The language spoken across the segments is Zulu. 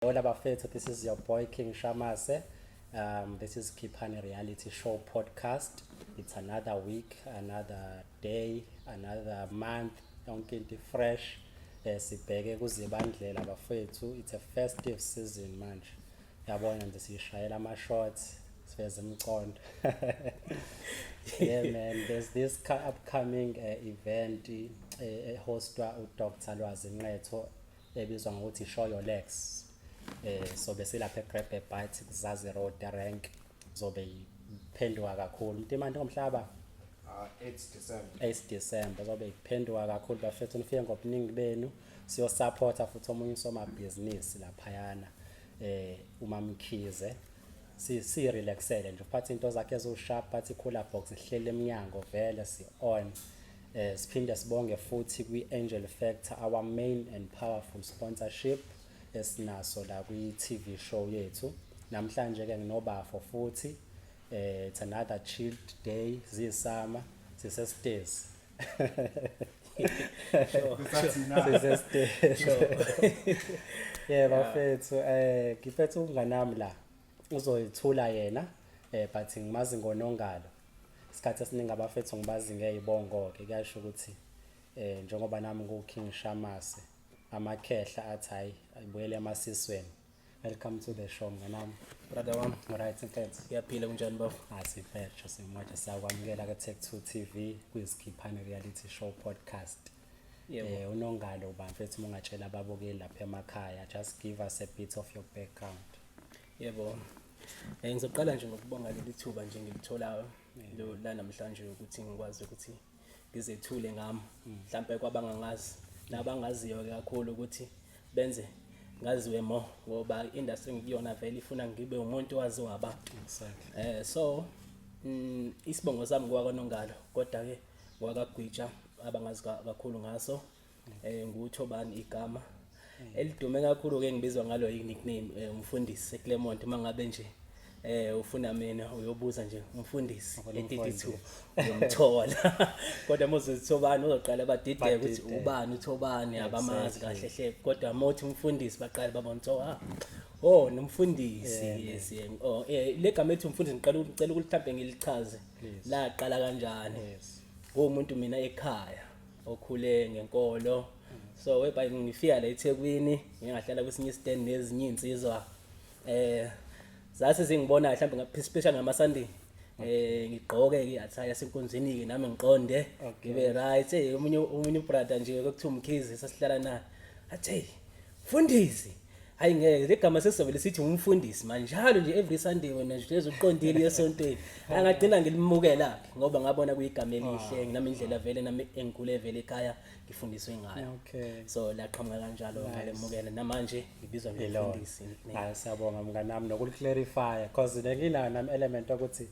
Hola bafethu, this is your boy King Shamase. This is Khiphani Reality Show podcast. It's another week, another day, another month. Yonke into fresh. Sibheke kuZibandlela bafethu. It's a festive season manje. Yabona nje sishayela ama shots, siveze umcondo. Yeah man, there's this upcoming event hostwa uDr Lwazi Nqetho ebizwa ngokuthi Show Your Legs. So besilapha eGrab a Bite kuZazi Road rank, zobe iphenduka kakhulu. Mntimande ngomhlaba 8 December. 8 December zobe iphenduka kakhulu bafethu, nifike ngobuningi benu siyosupporta futhi omunye usomabhizinisi laphayana, uMamkhize. Si relaxele nje, uphathe into zakhe ezosharp, phathe cooler box, ihlele eminyango vele si on. Siphinde sibonge futhi kwi-Angel Factor, our main and powerful sponsorship esinaso la kwi-TV show yethu. Namhlanje ke nginobafo futhi, it's another chilled day, zisama sisestezi. Sisestezi. Yeah bafethu, ngiphethe umnganami la, uzoyithula yena, but ngimazi ngoNongalo. Isikhathi esiningi abafethu ngibazi ngezibongo ke, kuyasho ukuthi njengoba nami ngu King Shamase, amakhehla athi hayi ayibuyele emasisweni. Welcome to the show mnganami. Brother wami. Right mfethu. Ngiyaphila, kunjani bafo? Asifethu simoja, siyakwamukela ke Tech 2 TV kwiSikhiphane Reality Show podcast. Yebo. UNongalo bafethu, ungatshela ababukeli lapha emakhaya, just give us a bit of your background. Yebo. Ngizoqala nje ngokubonga leli thuba nje ngilitholayo lo la namhlanje ukuthi ngikwazi ukuthi ngizethule ngami. Mhlambe kwabangangazi nabangaziyo ke kakhulu ukuthi benze ngaziwe mo, ngoba industry ngikuyona vele ifuna ngibe umuntu owaziwa abantu. So isibongo sami ngowakwaNongalo, kodwa ke ngowakaGwitsha abangazi kakhulu ngaso. NguThobani igama elidume kakhulu ke, ngibizwa ngalo i-nickname, umfundisi eClermont. Mangabe nje ufuna mina uyobuza nje umfundisi Ufuna e32 uyomthola, kodwa mose Thobani uzoqala badideke ukuthi Badideke. ubani uThobani, abamazi kahle hle, kodwa mothi umfundisi baqala babona ukuthi oh nomfundisi. Yes yeah. Oh le gama ethi umfundisi ngiqala ukucela ukuthi mhlambe ngilichaze laqala kanjani. Ngumuntu mina ekhaya okhule ngenkolo, so whereby ngifika la eThekwini ngingahlala kwesinye stand nezinye insizwa, zase zingibona mhlawumbe especially ngama Sunday, ngigqoke ke attire yasenkonzweni ke nami ngiqonde ngibe right. Omunye brother nje okuthiwa uMkhize sasihlala naye athi, "Hey mfundisi, hayi ngeke legama sesizovele sithi umfundisi manjalo nje every Sunday wena nje hlezi uqondile esontweni." Angagcina ngilimukela ke ngoba ngabona kuyigama elihle, nami indlela vele nami engikhule vele ekhaya ngifundiswe ngayo. So laqhamuka kanjalo, ngalemukela, namanje ngibizwa ngomfundisi nickname. Hayi siyabonga mnganami nokuliclarify, because nginayo nami element ukuthi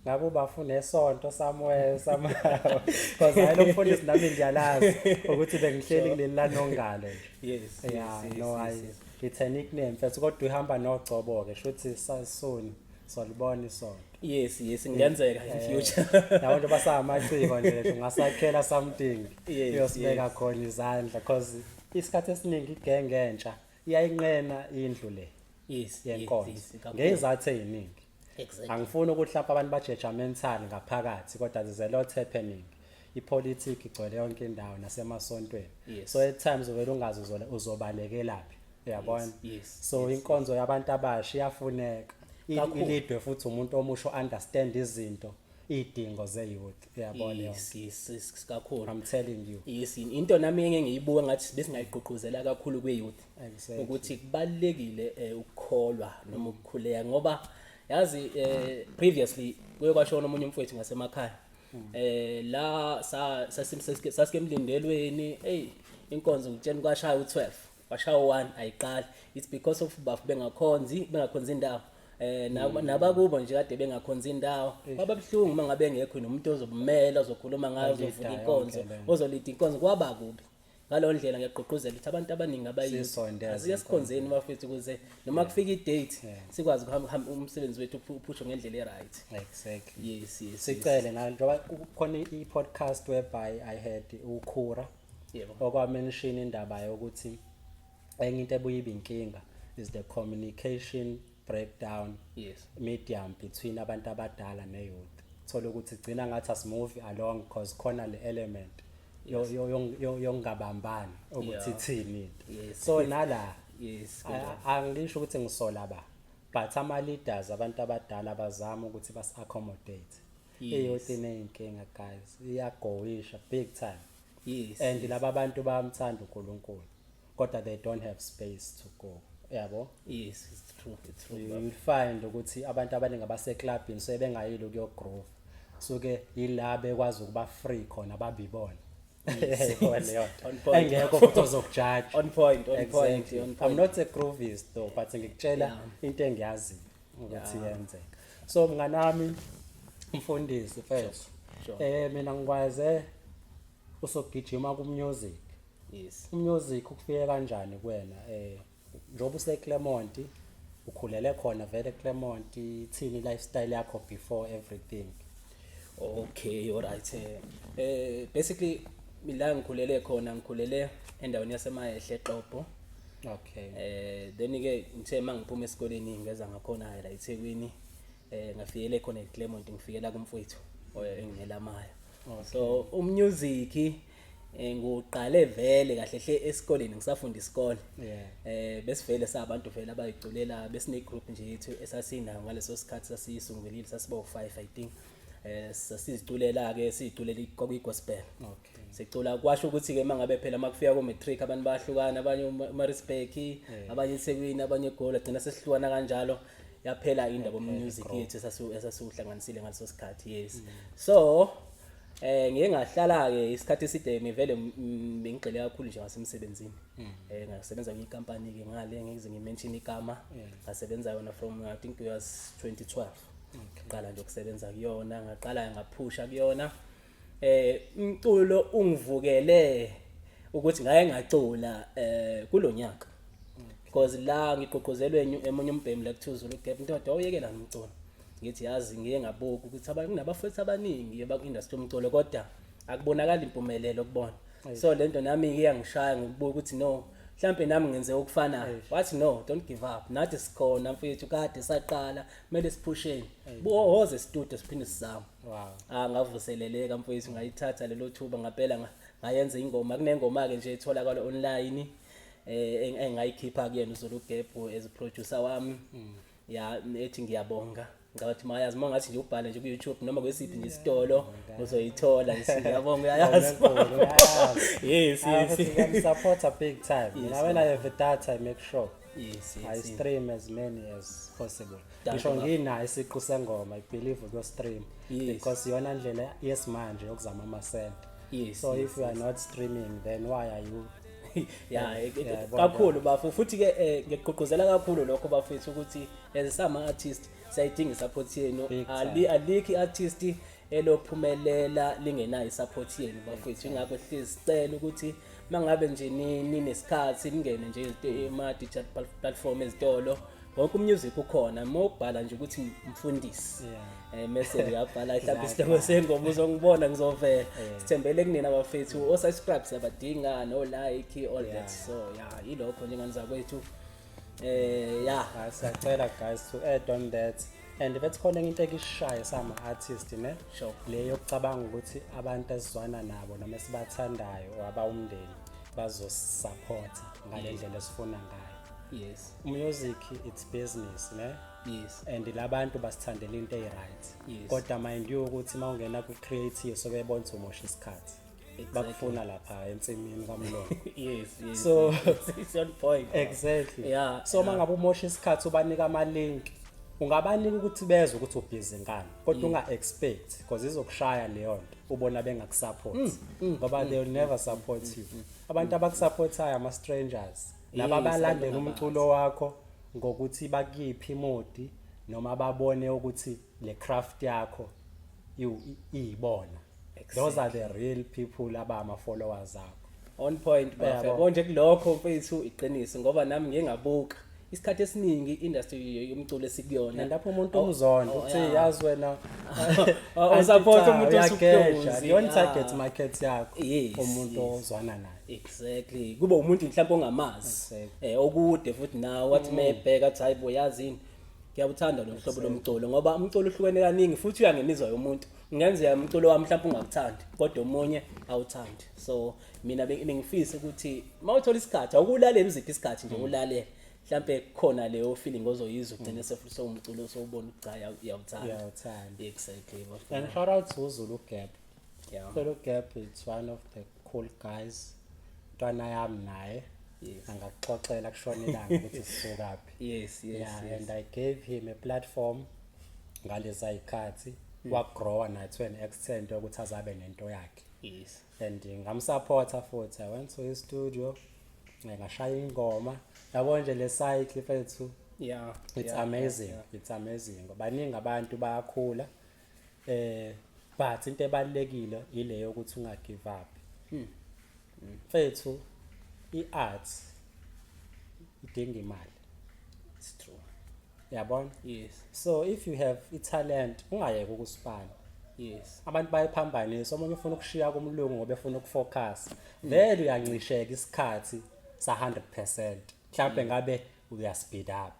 ngabe ubafuna esonto somewhere somehow, because hayi lo mfundisi nami ngiyalazi ukuthi bengihleli kuleli la Nongalo nje. Yeah, no, hayi it's a nickname mfethu, kodwa uhamba nogcobo ke, shuthi soon solibona isonto. Yes, ngiyenzeka in future. Yabo nje basamaciko nje, ungasakhela something uyosibeka khona izandla, because isikhathi esiningi igenge entsha iyayinqena indlu le yenkonzo ngezathu eziningi. Angifuni ukuthi lapha abantu bajudgmental ngaphakathi, kodwa there's a lot happening. Ipolitiki igcwele yonke indawo nasemasontweni. So at times uvela ungazi uzobalekelaphi, uyabona? So inkonzo yabantu abasha iyafuneka. Ilidwe futhi umuntu omusha understand izinto, idingo ze-youth, uyabona? Yes, kakhulu. I'm telling you. Yes, into nami engeke ngiyibuka ngathi besingayigqugquzela kakhulu kwe-youth ukuthi kubalulekile ukukholwa noma ukukhuleka, ngoba yazi previously kuye kwashona omunye umfowethu ngasemakhaya, la sasike emlindelweni, hey inkonzo ngitshela kwashaya u12, kwashaya u1 ayiqali. It's because of bafu bengakhonzi indawo, nabakubo nje kade bengakhonzi indawo. Kwaba buhlungu mangabe engekho nomuntu ozobumela, ozokhuluma ngayo, ozovula inkonzo, ozolida inkonzo, kwaba kubi. Ngaleyo ndlela ngiyagqugquzela ukuthi abantu abaningi Sisondeze abayiasiye sikhonzeni bafethu, ukuze noma kufika i-date sikwazi ukuhamba umsebenzi wethu uphushwe ngendlela e-right. Yes. Sicele na njengoba kukhona i-podcast whereby I had uKhura okwamention indaba yokuthi enye into ebuye ibe inkinga. is the communication breakdown medium between abantu abadala ne-youth. Thola ukuthi gcina ngathi asimove along because khona le element yongabambani ukuthi ithini into. So nala angisho ukuthi ngisola ba, but ama leaders, abantu abadala, bazama ukuthi bas accommodate. I-youth ineyinkinga guys, iyagowisha big time. And laba bantu bayamthanda uNkulunkulu, kodwa they don't have space to go, yabo. Yes, it's true, it's true. You will find ukuthi abantu abaningi abaseclubini sebengayile ukuyo groove, suke yila bekwazi ukuba free khona, babibona leyo On point. Engekho futhi ozokujaja. On point, on point. On I'm point. not a groovist though, but ngikutshela into engiyaziyo ukuthi yenzeka. So mnganami, mfundisi first, mina ngikwaze usogijima ku music. Umusic ukufike kanjani kuwena, njengoba use Clermont, ukhulele khona vele Clermont, ithini lifestyle yakho before everything? Okay, all right. Basically la ngikhulele khona, ngikhulele endaweni yaseMayehle eXobho. Then ke ngithe mangiphuma esikoleni ngeza ngakhona la eThekwini, ngafikele khona eClermont, ngifikela kumfowethu enginelamayo. So umusic ngiqale vele kahle hle esikoleni, ngisafunda isikole. Besivele sabantu vele abayiculela, besine group nje yethu esasinayo ngaleso sikhathi, sasiyisungulile, sasiba u5 I think. Sasiziculela ke, siziculela kwakuyi gospel. Sicula, kwasho ukuthi ke mangabe phela makufika ku matric abantu bayahlukana, abanye uMaritzburg, abanye eThekwini, abanye eGoli, gcina sesihlukana kanjalo, yaphela indaba music yethu esasuhlanganisile ngaleso sikhathi. Yes, so ngiye ngahlala ke isikhathi eside, ngivele ngigxile kakhulu nje ngasemsebenzini. Ngasebenza kwi-company ke ngale, ngize ngimention igama, ngasebenza yona from I think it was 2012. Qala nje ukusebenza kuyona, ngaqala ngaphusha kuyona. Umculo ungivukele ukuthi ngaye ngacula kulonyaka, because la ngigqugquzelwe emunye umbhemi la kuthiwa Zulu Gap, into kodwa awuyekela umculo. Ngithi yazi ngiye ngabuka ukuthi abantu kunabafowethu abaningi abaku industry yomculo, kodwa akubonakali impumelelo kubona. So lento nami iyangishaya, ngikubuka ukuthi no, mhlambe nami ngenze okufanayo. Wathi no, don't give up, nathi sikhona mfethu, kade saqala, kumele siphusheni, buhoze studio siphinde sizame. Ah, ngavuseleleka mfowethu, ngayithatha lelo thuba ngapela ngayenza ingoma. Kunengoma ke nje etholakala online engayikhipha kuyena uZulu Gap as producer wami, ya, ethi ngiyabonga. Ngicabanga ukuthi mayazi, uma ngathi nje ubhale nje ku YouTube noma kwesiphi nje isitolo uzoyithola nje, ngiyabonga, uyayazi. Ngiyabonga, uyayazi. Yes. Yes. Support a big time. Mina when I have data I make sure I stream as many as possible. Danko, Ngisho baba. nginayo isiqu sengoma, I believe uko stream because iyona ndlela yesimanje yokuzama amasenti. So if you are not streaming, then why are you? Yeah. Yeah, yabona. Kakhulu bafo, futhi ke ngiyagqugquzela kakhulu lokho bafethu ukuthi as sama artist siyayidinga isupport yenu. Big time. Alikho i-artist elophumelela lingenayo isupport yenu bafethu, ingakho hlezi sicela ukuthi mangabe nje ninesikhathi ningene nje ema digital platform, ezitolo, wonke umusic ukhona. Mawubhala nje ukuthi mfundisi, mese uyabhala mhlawumbe isihloko sengoma, uzongibona, ngizovela. Sithembele kunina bafethu, o subscribe siyabadinga, no like, all that. So yeah, yilokho njengani zakwethu, yeah. Ah, siyacela guys to add on that, and bethi khona enye into ekishaye sama artist ne, le yokucabanga ukuthi abantu esizwana nabo noma esibathandayo or abawumndeni bazosupport ngale ndlela esifuna ngayo. Music, it's business ne, and labantu basithandela into eyi-right, kodwa mind you ukuthi uma ungena kwi-creative sobebona ukuthi umosha isikhathi, bakufuna lapha ensimini kamlomo. Yes. It's on point. Exactly. So uma ngabe umosha isikhathi ubanika ama-link, ungabanika ukuthi bezwe ukuthi ubhizi ngani, kodwa unga-expect, because izokushaya leyo nto ubona bengakusupport, ngoba they will never support you. Abantu abakusupportayo ama-strangers laba abalandela abantu umculo wakho ngokuthi bakuyiphi imodi noma babone ukuthi le craft yakho iyibona, those are the real people abama-followers akho. On point bafo. Yabo. Yabo nje kulokho mfethu, iqiniso, ngoba nami ngiye ngabuka isikhathi esiningi industry yomculo esikuyona. And lapho umuntu umzonda uthi yazi wena Usupport umuntu uyageja osukuduze, iyona target market yakho, umuntu ozwana naye. Exactly, kube umuntu mhlawumbe ongamazi, okude futhi nawe wathi mebheka athi, "Hayi bo, yazini, ngiyawuthanda lo hlobo lomculo," ngoba umculo uhlukene kaningi futhi uya ngemizwa yomuntu. Kungenzeka umculo wami mhlawumbe ungakuthandi, kodwa omunye awuthandi. So mina bengifisa ukuthi uma uthola isikhathi awukulalela, uziphi isikhathi nje ulalele, mhlambe kukhona leyo feeling ozoyizwa, ugcine sefuthi sowumculo sowubona ukuthi cha, uyawuthanda. Uyawuthanda. Exactly. And shout out to uZulu Gap. Zulu Gap is one of the cool guys, ntwana yami naye. Angakuxoxela kushona ilanga ukuthi sisukaphi. Yeah, and I gave him a platform ngaleza yikhathi, wagrowa naye to an extent yokuthi azabe nento yakhe. And ngamsupporta futhi. I went to his studio, ngashaya ingoma, yabo nje le cycle fethu. It's amazing. It's amazing. Baningi abantu bayakhula, but into ebalekile ile yokuthi unga give up. Mfethu, i-art idinga imali. It's true. Yabona? Yes. So if you have i-talent, ungayeki ukuspana. Abantu bayiphambanisa. Omunye ufuna ukushiya kumlungu ngoba efuna ukufocus. Vele uyancisheka isikhathi sa 100%, mhlambe ngabe uya speed up.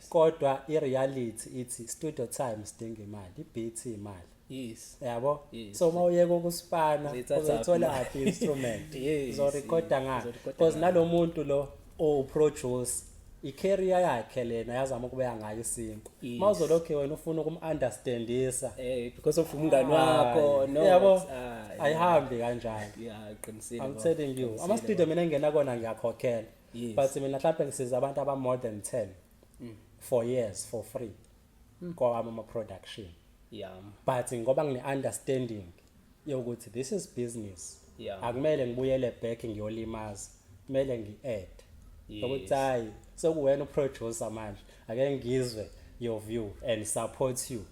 Kodwa i-reality ithi studio time sidinga imali, i-beat imali. Yabo? Yes. So uma uyeka ukuspana, Uzoyithatha uzoyithola phi? phi instrument? Uzorekhoda ngani? Uzorekhoda Because ngani? nalo muntu lo owu-produce, i-career yakhe lena, yazama ukubeka ngayo isinkwa. Uma uzolokhu wena ufuna ukum-understandisa Because of umngani wakho, no. yabo, Ah, ayihambi kanjalo. Yeah, qinisile. I'm Baba. telling you, Qinisile, ama-studio baba. mina engingena kona ngiyakhokhela. But mina mhlawumbe ngisiza abantu aba-more than 10 for years for free kwawami ama-production. But ngoba ngine-understanding yokuthi this is business, akumele ngibuyele back ngiyolimaza, kumele ngi-add ukuthi hayi, sekuwena uproducer manje, ake ngizwe your view and support you,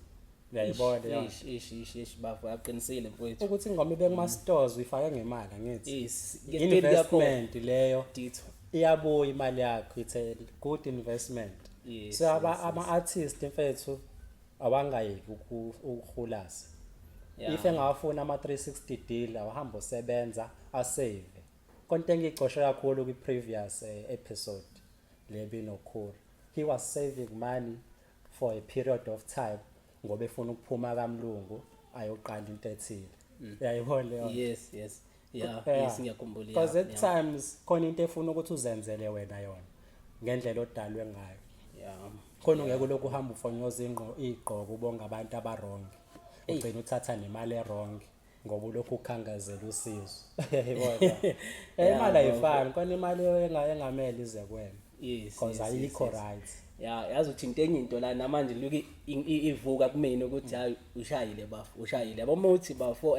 uyayibona leyo nto? Ish, ish, ish, ish, bafo, aqinisile mfowethu. Ukuthi ingoma ibe kuma-stores, uyifake ngemali, angithi? Yes. Investment leyo. Ditho. Iyabuya imali yakho, it's a good investment. So ama-artist mfethu awangayeki ukuhulasa. If engawafuna ama-360 deal, awahamba osebenza, asave konke. Engiyicoshe kakhulu kwi-previous episode le binokhulu, he was saving money for a period of time ngoba efuna ukuphuma kamlungu ayoqala into ethile, uyayibona leyo nto? Yes, yeah. Yes, ngiyakhumbula. Because at times khona into efuna ukuthi uzenzele wena yona ngendlela odalwe ngayo. Khona ungeke ulokhu uhamba ufonyoza igqoko, ubonga abantu aba-wrong, ugcina uthatha nemali e-wrong ngoba ulokhu ukhangazela usizo, uyayibona? Imali ayifani, khona imali engamele ize kuwena because ayikho right. Ya, yazi ukuthi into enye into la namanje lokhu ivuka kumina ukuthi hayi, ushayile bafo, ushayile, yabo. Uma uthi bafo,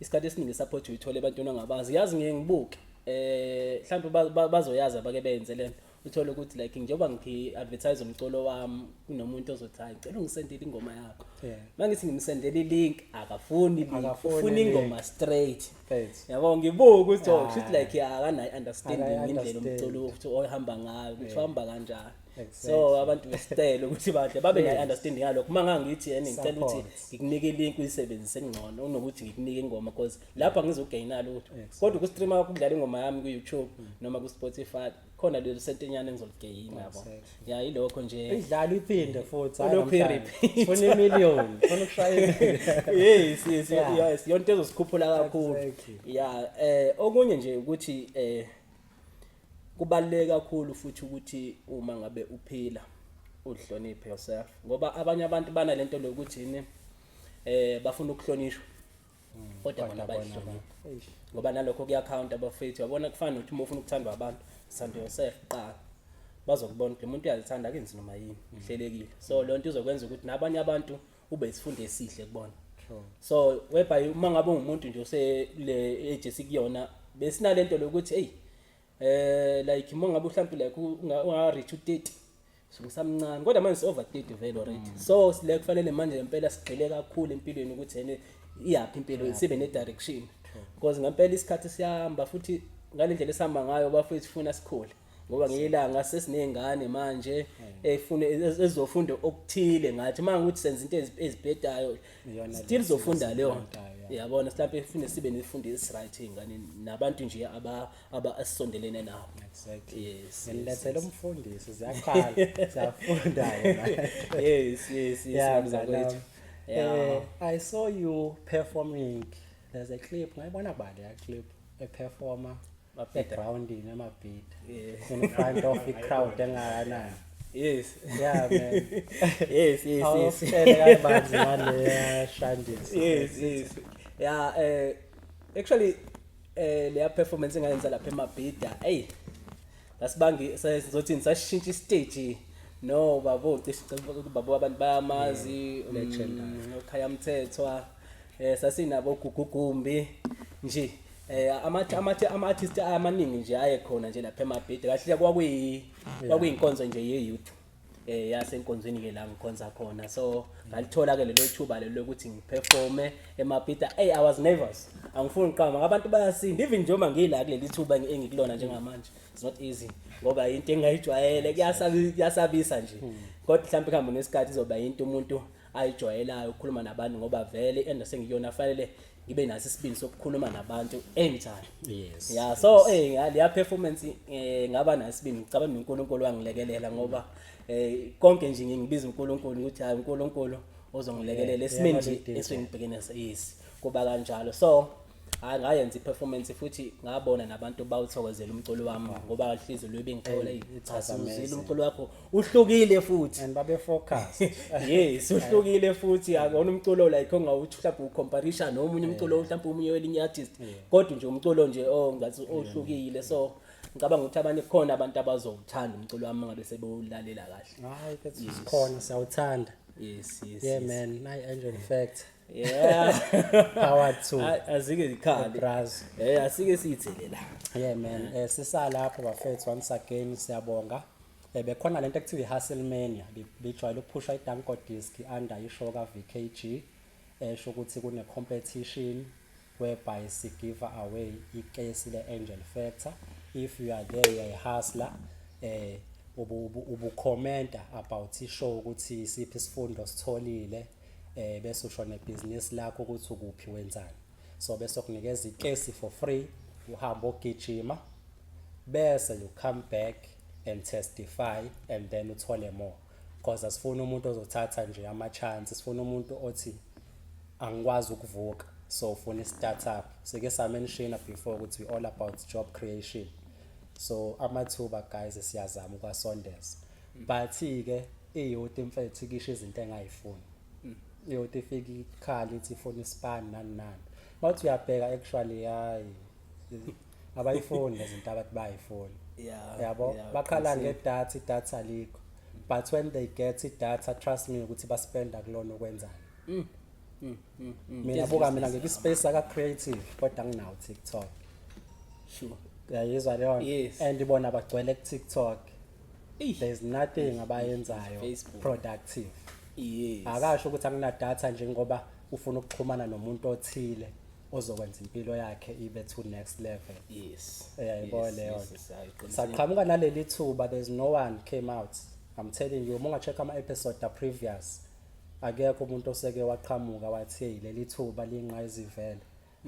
isikhathi esiningi support uyithola ebantwini ongabazi, yazi ngiye ngibuke, mhlawumbe bazoyazi abake benze lento, uthole ukuthi like njengoba ngi-advertise umculo wami, kunomuntu ozothi, "Hayi, ngicela ungisendele ingoma yakho." Mangithi ngimsendele i-link, akafuni i-link, Akafuni ufuna i-link. ingoma straight. Mfethu. Yabo, ngibuka ukuthi oh, Ah. kushuthi like yeah, akanayo understanding indlela Akayi-understand. umculo ukuthi ohamba ngayo, ukuthi uhamba kanjani. Exactly. So abantu besicela ukuthi bahle babe nayo understanding yalokho. Uma ngangithi yena ngicela ukuthi Support. ngikunike i-link uyisebenzise, ngcono unokuthi ngikunike ingoma, because lapha ngizogaina lutho, kodwa ukustreama kwakho, ukudlala ingoma yami ku-YouTube noma ku-Spotify, khona lelo sentenyana engizoligaina, yabo. Exactly. Ya, ilokho nje. Idlala iphinde futhi, hayi. Ulokhu Namhlanje. i-repeat. Funa imiliyoni, funa ukushaya imiliyoni. Yes. Yes, yonke ezosikhuphula kakhulu. Ya, okunye nje ukuthi kubaluleke kakhulu futhi ukuthi uma ngabe uphila uhloniphe yourself, ngoba abanye abantu banalento lokuthi yini, bafuna ukuhlonishwa kodwa bona Kodwa bona bayihloniphe. Eish. Ngoba nalokho kuyakhawunta abafethu, yabona, kufana nokuthi uma ufuna ukuthandwa abantu, thanda yourself kuqala, bazokubona ukuthi lo muntu uyazithanda, akenzi noma yini, uhlelekile. So leyo nto izokwenza ukuthi nabanye abantu ube isifundo esihle kubona. So whereby uma ngabe ungumuntu nje osele age esikuyona, besinalento lokuthi hey, like uma ngabe mhlawumbe like unga reach u30, so ngisamncane, kodwa manje over 30 vele already. So sile kufanele manje ngempela sigxile kakhulu empilweni ukuthi ene iyaphi impilo, sibe ne direction, because ngempela isikhathi siyahamba futhi ngalendlela esihamba ngayo bafethu, funa sikhule, ngoba ngiyilanga sesinezingane manje efuna ezizofunda okuthile ngathi. Uma ukuthi senza into ezibhedayo, Iyona still le zofunda leyo nto. esiyilandayo. Yabona, mhlawumbe sifune sibe nefundisi right ey'nganeni nabantu nje aba esisondelene nabo. Exactly. Ngilethele umfundisi, ziyakhala, siyafunda yena. Yes, Yeah, mzakwethu. mnganami. I saw you performing. There's a clip, ngayibona ba leya clip eperformer Mabhida. egroundini eMabhida in front of i-crowd engakanani. Yeah, man. Yes. Awusitshele kabanzi ngaleya shandisi. Yes, yeah, actually leya performance engayenza lapha eMabhida, hey, lasibangi sizothini, sashintsha istage no babo, cishe babo abantu bayamazi. Legendary. Okhaya Mthethwa, sasinabo Gugugumbi nje, ama artists amaningi nje ayekhona nje lapha eMabhida. Kahle kwakuyinkonzo nje ye youth, yasenkonzweni ke la ngikhonza khona, so ngalithola ke lelo thuba lelo lokuthi ngiperforme eMabhida. Hey, I was nervous, angifuni uqamba, abantu bayasinda even njengoba ngila kuleli thuba engikulona njengamanje. It's not easy ngoba into engayijwayele, kuyasabisa nje, kodwa mhlawumbe kuhamba nesikhathi izoba into umuntu ayijwayelayo ukukhuluma nabantu, ngoba vele enda sengiyona fanele ngibe naso isibindi sokukhuluma nabantu anytime. Yeah, so ngaleya performance ngaba nasibindi, ngicabanga uNkulunkulu wangilekelela, ngoba konke nje ngibiza uNkulunkulu ukuthi hayi, uNkulunkulu ozongilekelela esimeni nje lead. esengibhekene, yes, kuba kanjalo. So hayi, ngayenza iperformance futhi ngabona nabantu bawuthokozela umculo wami, ngoba hlizwe lwe bengithola Hey, it was cha, amazing. umculo wakho uhlukile futhi. And babe focused. Yes, uhlukile futhi, akona umculo like ongawuthi mhlawumbe ucomparisha nomunye umculo, mhlawumbe omunye welinye artist, kodwa nje umculo nje oh ngathi ohlukile. So ngicabanga ukuthi abanye khona abantu abazowuthanda umculo wami ngabe sebewulalela kahle. Hayi, that's khona siyawuthanda. Yes. Yeah, man, nayi Angel Factor. Power to Azike zikhale. Braz. Asike siyithele la. Yeah, man, sisalapho bafethu, once again siyabonga. Bekhona lento ekuthiwa i-Hustle Mania, bijwayele ukuphusha i-Danko Disc under ishow ka VKG, esho ukuthi kune competition whereby si give away ikesi le Angel Factor. If you are there, you are a hustler, ubu commenta about ishow ukuthi siphi isifundo sitholile, bese usho nebusiness lakho ukuthi ukuphi, wenzani. So bese kunikeza ikesi for free, uhamba ogijima, bese you come back and testify and then uthole more, because asifuna umuntu ozothatha nje ama chance, sifuna umuntu othi angikwazi ukuvuka, so ufuna i-startup. Sike sa-mentiona before ukuthi we all about job creation, so amathuba guys siyazama ukwasondeza, but ke iyouth mfethu ikisho izinto engayifuni. Iyouth ifika ikhala ithi ifuna ispan nani nani, bathi uyabheka actually hayi, abayifuni lezi zinto abathi bayifuni. Yabo, bakhala ngedatha, idatha alikho, but when they get idatha, trust me ukuthi baspenda kulona ukwenzani. Mina buka mina ngikwi-space aka creative, kodwa anginawo TikTok. Uyayizwa leyo nto? Yes. And bona bagcwele ku-TikTok. Eish. There's nothing abayenzayo Facebook. productive. Akasho ukuthi anginadatha nje ngoba ufuna ukuxhumana nomuntu othile ozokwenza impilo yakhe ibe to next level. Uyayibona leyo nto? Yes, hayi, qinisile. Saqhamuka naleli thuba, there's no one came out. I'm telling you, uma unga-check ama-episode a-previous, akekho umuntu oseke waqhamuka wathi, hey, leli thuba lingqayizivele,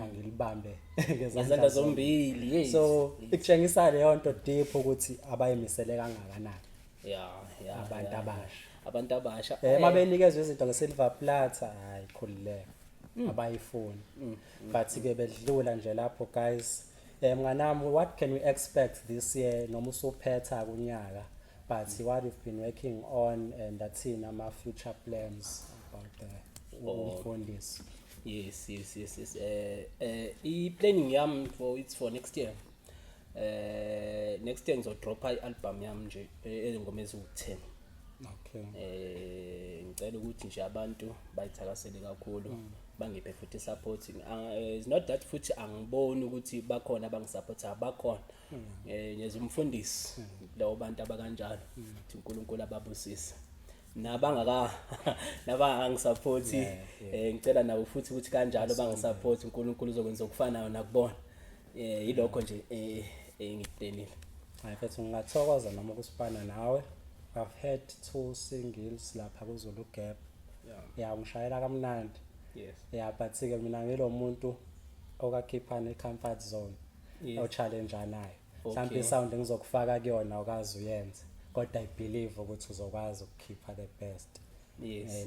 angilibambe ngezandla zombili, yes. So ikutshengisa leyo nto deep ukuthi abayimisele kangakanani abantu abasha. Abantu abasha. Mabenikezwe izinto nge-silver platter, hayi, khululeka, abayifuni. But ke bedlula nje lapho guys, mnganami, what can we expect this year noma usuphetha kunyaka, but what you've been working on and athini ama future plans about the umfundisi? Yes. I-planning yami for it's for next year. Next year ngizodropa i-album yami nje ezingoma eziwu-10. Ngicela ukuthi nje abantu bayithakasele kakhulu, bangiphe futhi support. It's not that futhi angiboni ukuthi bakhona abangisupporta, bakhona. Ngiyeza umfundisi lawo bantu abakanjalo, ukuthi uNkulunkulu ababusise. Nabangaka nabangangisupport, ngicela nabo futhi ukuthi kanjalo bangisupport, uNkulunkulu uzokwenza okufanayo nakubona. Yilokho nje engikuplanile. Hayi mfethu, ngingathokoza noma ukusipana nawe. I've had two singles lapha kuZulu Gap. Yeah, ngishayela kamnandi. Yeah, but ke mina ngilo muntu okakhiphana i-comfort zone, o-challenge-anayo. Mhlawumbe i-sound engizokufaka kuyona awukazi uyenze, kodwa I believe ukuthi uzokwazi ukukhipha the best.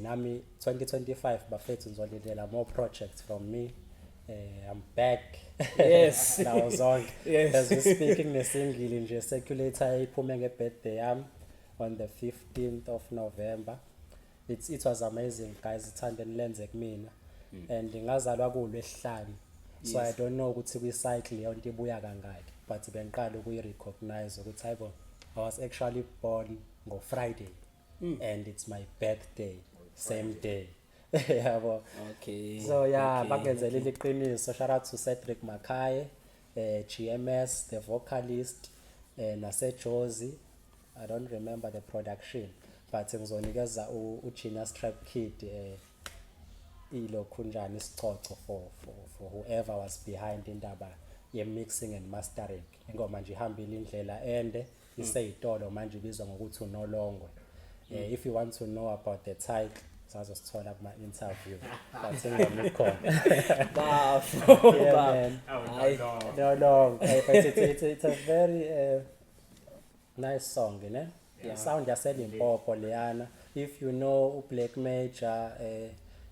Nami 2025, bafethu, ngizolindela more projects from me. I'm back. Nawo zonke. As we speaking, ne-single nje circulator iphume nge-birthday yami on the 15th of November. It was amazing, guys, ithande nilenze kumina. And ngazalwa kulwesihlanu. So I don't know ukuthi kwi-cycle leyo nto ibuya kangaki, but bengiqala ukuyi-recognize ukuthi hayibo, I was actually born ngo-Friday and it's my birthday same day, yabo. So yeah, bangenzelile iqiniso. Shout out to Cedric Makhaye, GMS, the vocalist, naseJozi. I don't remember the production, but ngizonikeza u-Genius Trap Kid ilokhunjani isicoco for whoever was behind indaba ye-mixing and mastering. Ingoma nje ihambile indlela ende, iseyitolo manje, ibizwa ngokuthi uNolongwe. If you want to know about the title, sazosithola kuma-interview, but ingoma ikhona. Bafo. Yeah, Bafo. man. Oh, Hayi. no. No long, but it's a very nice song, ne? Yeah. Sound yaseLimpopo leyana. If you know uBlack Major,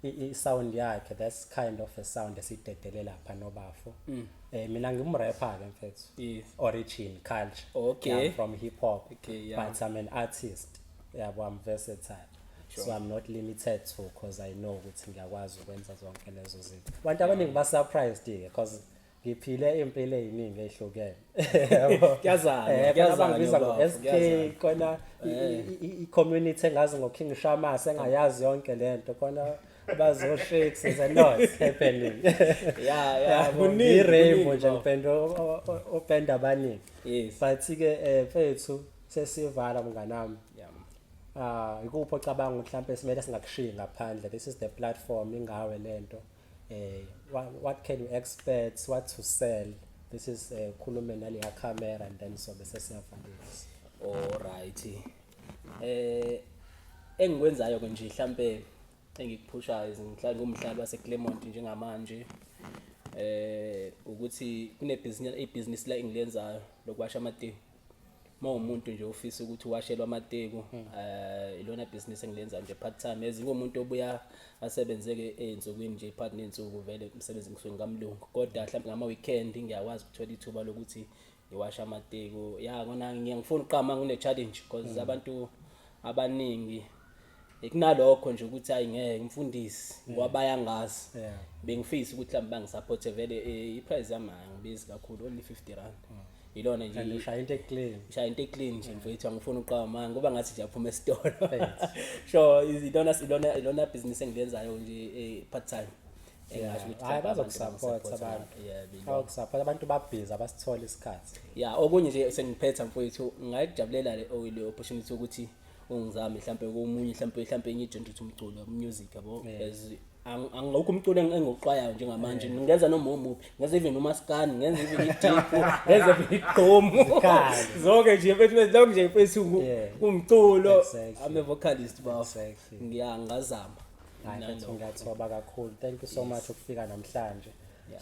i-sound yakhe, that's kind of a sound esidedele lapha nobafo. Mina ngim-rapper ke, mfethu. Origin culture. Yeah, I'm from hip hop. But I'm an artist. Yabo, I'm versatile. So I'm not limited to, because I know ukuthi ngiyakwazi ukwenza zonke lezo zinto. Abantu abaningi ba surprised ke because ngiphile impilo eziningi ezihlukene. Yabo. Kuyazana, Khona kuyazana, bangibiza bafo, ngo-SK, kuyazana. khona i-community engazi ngo-King Shamas, engayazi yonke lento, khona bazo-shakes, there's a lot happening. Yeah, Yabo, kuningi, ngi-rainbow kuningi, nje, bafo. ngipende openda abaningi. But-ke mfethu, sesivala, mnganami. Ah, ikuphi ocabanga ukuthi mhlampe simele singakushiyi ngaphandle? This is the platform, ingawe lento. What can you expect, what to sell? This is khulume naleya camera and then sobe sesiyavalisa. Alright. Engikwenzayo ke nje mhlambe engikuphushayo, ngihlala ngumhlali wase Claremont njengamanje. Ukuthi kune business, ibusiness la engilenzayo lokuwasha amateki. Uma umuntu nje ufisa ukuthi uwashelwe amateku, ilona business engilenzayo nje part time. As ngumuntu obuya asebenzeke ezinsukwini nje part nezinsuku, vele umsebenzi ngisuke ngamlungu. Kodwa mhlawumbe ngama weekend ngiyakwazi ukuthola ithuba lokuthi ngiwashe amateku. Ya, kona ngiyangifuna uqama ngine challenge because abantu abaningi kunalokho nje ukuthi hayi, ngeke ngimfundisi ngoba bayangazi. Bengifisa ukuthi mhlawumbe bangi-support vele. I-price yami angibizi kakhulu, only R50 ilona nje. And ushaya into e-clean. Shaya into e-clean nje, mfethu, angifuni uqamba manga ngoba ngathi nje aphuma esitolo. Sure, ilona business engilenzayo nje part time, engasho ukuthi Hhayi, mhlawumbe abantu bazoku-support bangi-support. abantu. Yeah, bilona. Bayoku-support abantu, babhizi, abasithola isikhathi. Ya, okunye nje sengiphetha, mfowethu, ngayikujabulela le opportunity ukuthi ungizame mhlambe komunye, mhlambe enye genre, ukuthi umculo, music, yabo. As angikho umculo engiwuxwayayo njengamanje, ngingenza noma umuphi, ngenza even umaskani, ngenza even i-deep, ngenza even igqomu. Zikhale. Zonke nje, mfethu, lokho nje, mfethu, umculo. I'm a vocalist, bafo. Ngiyangazama. Hayi, mfethu, Nalokho. ngiyathoba kakhulu. Thank you so much ukufika namhlanje.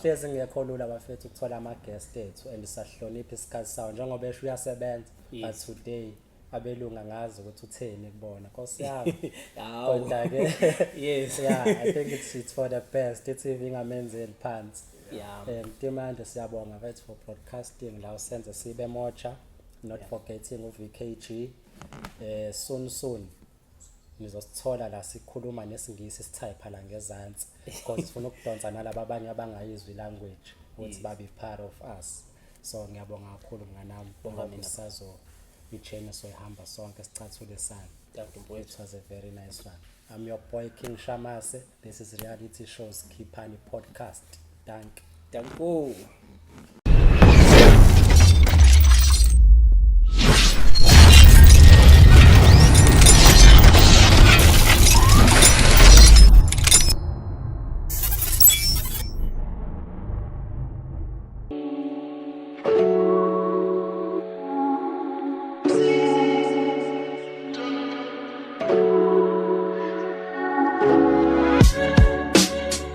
Hlezi ngekho lula, bafethu, ukuthola ama-guest ethu and sahlonipha isikhathi sawo njengoba esho uyasebenza, but today abelungu angazi ukuthi utheni kubona, nkosi yami. Hawu. Kodwa-ke yeah, I think it's for the best, i-TV ingamenzeli phansi. Mtimande, siyabonga mfethu for broadcasting la usenze sibe mocha, not forgetting u-VKG. Soon soon nizosithola la sikhuluma nesingisi, sithayipha la ngezansi because sifuna ukudonsa nalaba abanye abangayizwi language ukuthi babe part of us. So ngiyabonga kakhulu, mnganami. Bonga mina. Sazo i-journey soyihamba sonke, sicathulisane. Thank you, mfowethu. It was a very nice one. I'm your boy King Shamase. This is Reality Shows Khiphani Podcast. Thank Danko.